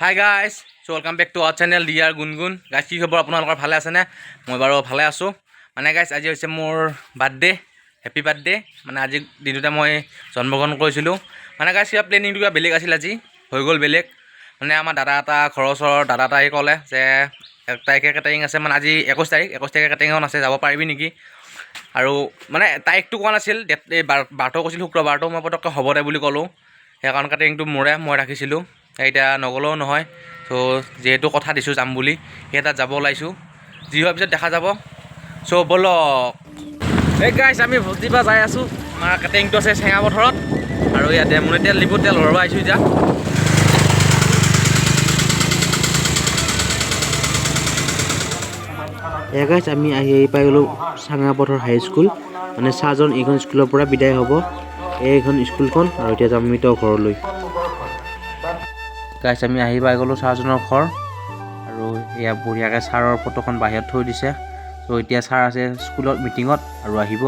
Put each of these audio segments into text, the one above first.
Hi guys, so welcome back to our channel dear Gungun. Guys, কি খবৰ আপোনালোকৰ? ভালে আছেনে? মই বাৰু ভালে আছোঁ। মানে গাইজ, আজি হৈছে মোৰ বাৰ্থডে। Happy birthday. মানে আজি দিনটোতে মই জন্মগ্ৰহণ কৰিছিলোঁ। মানে গাইজ, কিবা প্লেনিংটো কিবা বেলেগ আছিল, আজি হৈ গ'ল বেলেগ। মানে আমাৰ দাদা এটা, ঘৰৰ ওচৰৰ দাদা এটা আহি ক'লে যে 1 তাৰিখে কেটাৰিং আছে, মানে আজি 21 তাৰিখ, 21 তাৰিখে কেটাৰিংখন আছে, যাব পাৰিবি নেকি? আৰু মানে তাৰিখটো কোৱা নাছিল, ডেট, এই বাৰটো কৈছিল, শুক্ৰবাৰটো। মই পটককৈ হ'ব দে বুলি ক'লোঁ। সেইকাৰণে কেটাৰিংটো মোৰে, মই ৰাখিছিলোঁ। এতিয়া নগ'লেও নহয়। চ' যিহেতু কথা দিছোঁ যাম বুলি, সেই তাত যাব ওলাইছোঁ। যি হোৱাৰ পিছত দেখা যাব। চ' ব'লক। এই গাইছ, আমি ভোজ দিবা যাই আছোঁ। আমাৰ কেটাৰিংটো আছে চেঙা পথাৰত আৰু ইয়াতে মোনে তেল দিব, তেল ভৰাব আহিছোঁ এতিয়া। এয়া গাইছ, আমি আহি আহি পাই গ'লোঁ চাঙাপথাৰ হাই স্কুল। মানে ছাৰজন এইখন স্কুলৰ পৰা বিদায় হ'ব, এইখন স্কুলখন। আৰু এতিয়া যাম আমি তেওঁৰ ঘৰলৈ। গাইছ, আমি আহি পাই গ'লোঁ ছাৰজনৰ ঘৰ আৰু এয়া বঢ়িয়াকৈ ছাৰৰ ফটোখন বাহিৰত থৈ দিছে। চ' এতিয়া ছাৰ আছে স্কুলত মিটিঙত আৰু আহিব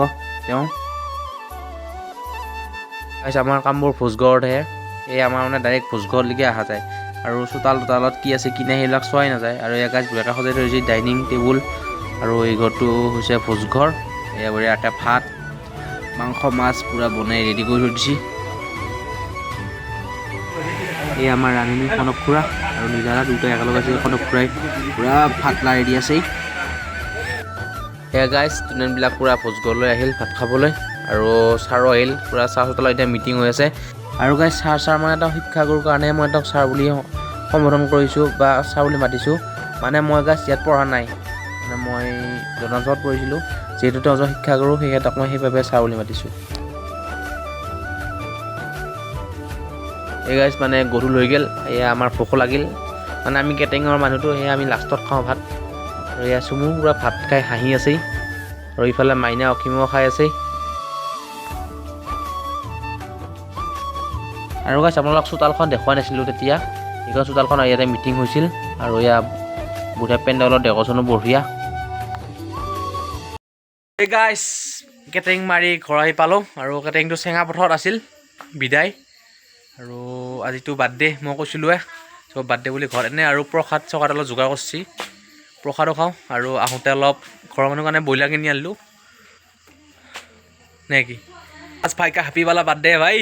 তেওঁ। গাইছ, আমাৰ কামবোৰ ভোজঘৰতহে। এই আমাৰ মানে ডাইৰেক্ট ভোজঘৰলৈকে অহা যায় আৰু চোতাল তোতালত কি আছে কি নাই সেইবিলাক চোৱাই নাযায়। আৰু এয়া গাইছ, বঢ়িয়াকৈ সজাই থৈ দিছে ডাইনিং টেবুল। আৰু এই ঘৰটো হৈছে ভোজঘৰ। এয়া বঢ়িয়াকৈ ভাত, মাংস, মাছ পূৰা বনাই ৰেডি কৰি থৈ দিছে। এই আমাৰ ৰান্ধনী কনক খুৰা আৰু নীলাদা দুয়োটাই একেলগে আছে। কনক খুৰাই পূৰা ভাত লাৰি দি আছে। এয়া গাইছ, ষ্টুডেণ্টবিলাক পূৰা ভোজঘৰলৈ আহিল ভাত খাবলৈ আৰু ছাৰো আহিল। পূৰা ছাৰ চোতালত এতিয়া মিটিং হৈ আছে। আৰু গাইছ, ছাৰ ছাৰ মানে এটা শিক্ষাগুৰুৰ কাৰণে মই তেওঁক ছাৰ বুলি সম্বোধন কৰিছোঁ বা ছাৰ বুলি মাতিছোঁ। মানে মই গাইছ, ইয়াত পঢ়া নাই, মানে মই জনাঞ্চলত পঢ়িছিলোঁ। যিহেতু তেওঁ এজন শিক্ষাগুৰু, সেয়েহে তেওঁক মই সেইবাবে ছাৰ বুলি মাতিছোঁ। এই গাইছ, মানে গধূল হৈ গ'ল। এয়া আমাৰ ভোকো লাগিল। মানে আমি কেটাৰিঙৰ মানুহটো, সেয়া আমি লাষ্টত খাওঁ ভাত। আৰু এয়া চুমু পূৰা ভাত খাই হাঁহি আছেই আৰু ইফালে মাইনা অসীমো খাই আছে। আৰু গাইছ, আপোনালোক চোতালখন দেখুৱাই নাছিলোঁ তেতিয়া। এইখন চোতালখন, ইয়াতে মিটিং হৈছিল। আৰু এয়া বঢ়িয়া পেণ্ডেলৰ ডেক'ৰেশ্যনো বঢ়িয়া। এই গাইছ, কেটাৰিং মাৰি ঘৰ আহি পালোঁ আৰু কেটাৰিংটো চেঙা পথাৰত আছিল। বিদায়। আৰু আজিতো বাৰ্থডে মই কৈছিলোঁৱে। চ' বাৰ্থডে বুলি ঘৰত এনেই আৰু প্ৰসাদ চসাদ অলপ যোগাৰ কৰিছি, প্ৰসাদো খাওঁ। আৰু আহোঁতে অলপ ঘৰৰ মানুহৰ কাৰণে ব্ৰইলাৰ কিনি আনিলোঁ, নে কি? আজ भाई का हैप्पी वाला বাৰ্থডে ভাই।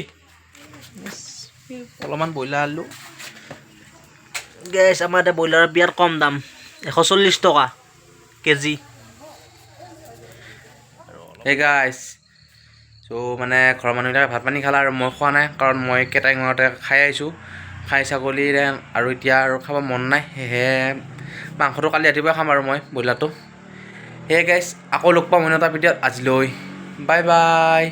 অলপমান ব্ৰইলাৰ আনিলোঁ। গেছ, আমাৰ এতিয়া ব্ৰইলাৰৰ বিৰাট কম দাম, 140 টকা কেজি। এই গাইছ, চ' মানে ঘৰৰ মানুহবিলাকে ভাত পানী খালে আৰু মই খোৱা নাই, কাৰণ মই কেটাৰিঙতে খাই আহিছোঁ, খাই ছাগলীৰে। আৰু এতিয়া আৰু খাব মন নাই, সেয়েহে মাংসটো কালি ৰাতিপুৱা খাম আৰু মই ব্ৰইলাৰটো। সেয়ে গাইছ, আকৌ লগ পাম অন্য এটা ভিডিঅ'ত। আজিলৈ বাই বাই।